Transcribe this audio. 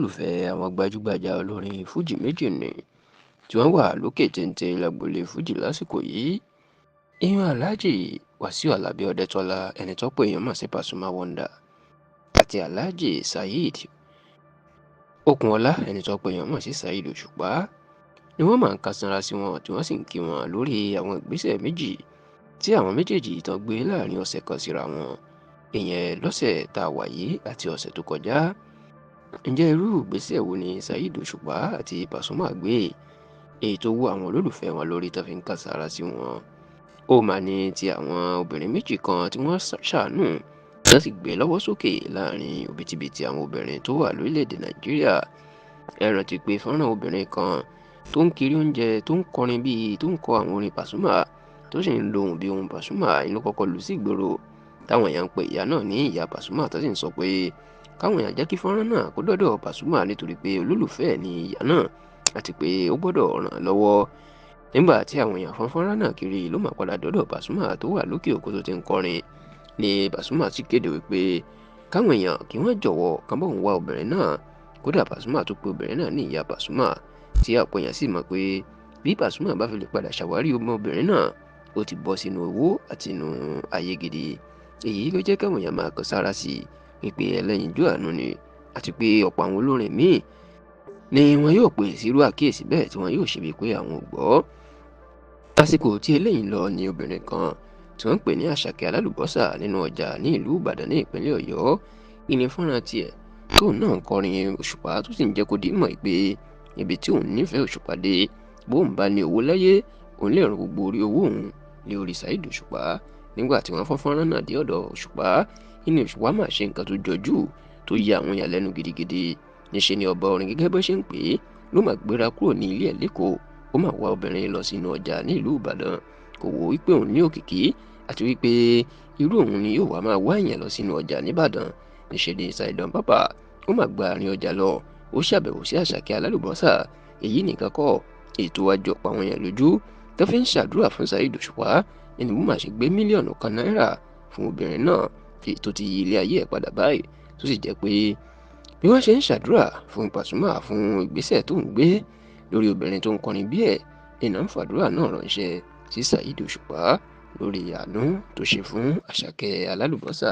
Olólùfẹ́ àwọn gbajúgbajà olórin fújì méjì ni tí wọ́n wà lókè téńté lágboolé fújì lásìkò yìí, ìyẹn Alhaji Wasiu Alabi Ọ̀dẹ́tọ́lá, ẹni tọ́pọ̀ èèyàn mọ̀ sí Pasuma Wonder, àti Alhaji Saheed Okunola, ẹni tọ́pọ̀ èèyàn mọ̀ sí Saheed Òṣùpá, ni wọ́n máa ń kánsára sí wọn tí wọ́n sì ń kí wọn lórí àwọn ìgbésẹ̀ méjì tí àwọn méjèèjì tán gbé láàrin ọ̀sẹ̀ kan síra wọn, ìyẹn lọ́sẹ̀ tá a wà yìí àti ọ̀sẹ̀ tó kọjá. Ǹjẹ́ irú ìgbésẹ̀ wo ni Saheed Òṣùpá àti Pasuma gbé èyí tó wú àwọn olólùfẹ́ wọn lórí tó fi ń kánsára sí wọn? Ó mà ní ti àwọn obìnrin méjì kan tí wọ́n ṣàánú tí wọ́n sì gbé lọ́wọ́ sókè láàrin òbítíbitì àwọn obìnrin tó wà lórílẹ̀‐èdè Nàìjíríà. Ẹ rántí pé fọ́nrán obìnrin kan tó ń kiri oúnjẹ tó ń kọrin bíi tó ń kọ àwọn orin Pasuma tó sì ń lo ohùn bíi ohùn Pasuma inú kọ́kọ́ lù sí ìgboro, táwọn èèyàn ń pe ìyá náà ní ìyá Pasuma, tó sì ń sọ pé káwọn èèyàn jẹ́ kí fọ́nrán náà kó dọ́dọ̀ Pasuma nítorí pé olólùfẹ́ ẹ̀ ni ìyá náà àti pé ó gbọ́dọ̀ ràn án lọ́wọ́. Nígbà tí àwọn èèyàn fọ́n fọ́nrán náà kiri ló máa padà dọ́dọ̀ Pasuma tó wà lókè òkun tó ti ń kọrin, ni Pasuma sì kéde wípé káwọn èèyàn kí wọ́n jọ̀wọ́ kán bóun wá obìnrin náà. Kódà Pasuma tó pe obìnrin náà ní ìyá Pasuma, tí ọ̀pọ̀ èèyàn sì mọ̀ pé bí Pasuma bá fi lè padà ṣàwárí ọmọbìnrin náà, ó ti bọ́ sínú owó àti inú ayé gidi. Èyí ló jẹ́ káwọn èèyàn máa kan sára sí i wípé ẹlẹ́yinjú àánú ni, àti pé ọ̀pọ̀ àwọn olórin míì ni wọn yóò pè sírú àkíyèsí bẹ́ẹ̀ tí wọn yóò ṣe bíi pé àwọn ò gbọ́. Lásìkò tí eléyìí ń lọ ni obìnrin kan tí wọ́n ń pè ní Àṣàkẹ́ Alálùbọ́sà nínú ọjà ní ìlú Ìbàdàn ní ìpínlẹ̀ Ọ̀yọ́ ìní fọ́nrán tiẹ̀ tóun náà ń kọrin Òṣùpá tó sì ń jẹ́ kó di mọ̀ pé ibi tí òun nífẹ̀ẹ́ Òṣùpá dé, bóun bá ní owó láyé òun lè rún gbogbo orí owó òun lé orí Saheed Òṣùpá. Nígbà tí wọ́n fọ́n fọ́nrán náà dé ọ̀dọ̀ Òṣùpá, ìní Òṣùpá máa ṣe nǹkan tó jọjú tó ya àwọn èèyàn lẹ́nu gidigidi. Níṣe ni ọba orin gẹ́gẹ́ bó ṣe ń pè é ló máa gbéra kúrò ní ilé ẹ̀ lẹ́kọ̀ọ́, ó máa wá obìnrin lọ sínú ọjà ní ìlú Ìbàdàn. Kò wò wípé òun ní òkìkí àti wípé irú òun ni yóò wá máa wá èèyàn lọ sínú ọjà nìbàdàn. Níṣe ni Saheed Bàbá ó máa gba àárín ọjà lọ, ó ṣàbẹ̀wò sí Àṣàkẹ́ Alálùbọ́sà. Èyí nìkan kọ́, ètò àjọ pa àwọn èèyàn lójú tó fi ń ṣàdúrà fún Saheed Òṣùpá ẹni bó máa ṣe gbé 1 mílíọ̀nù náírà fún obìnrin náà tó ti yí ilé ayé ẹ̀ padà báyìí, tó sì jẹ́ pé bí wọ́n ṣe ń ṣàdúrà fún Pasuma fún ìgbésẹ̀ tó ń gbé lórí obìnrin tó ń kọrin bí ẹ̀ iná ń fàdúrà náà ránṣẹ́ sí Saheed Òṣùpá lórí àánú tó ṣe fún Àṣàkẹ́ Alálùbọ́sà.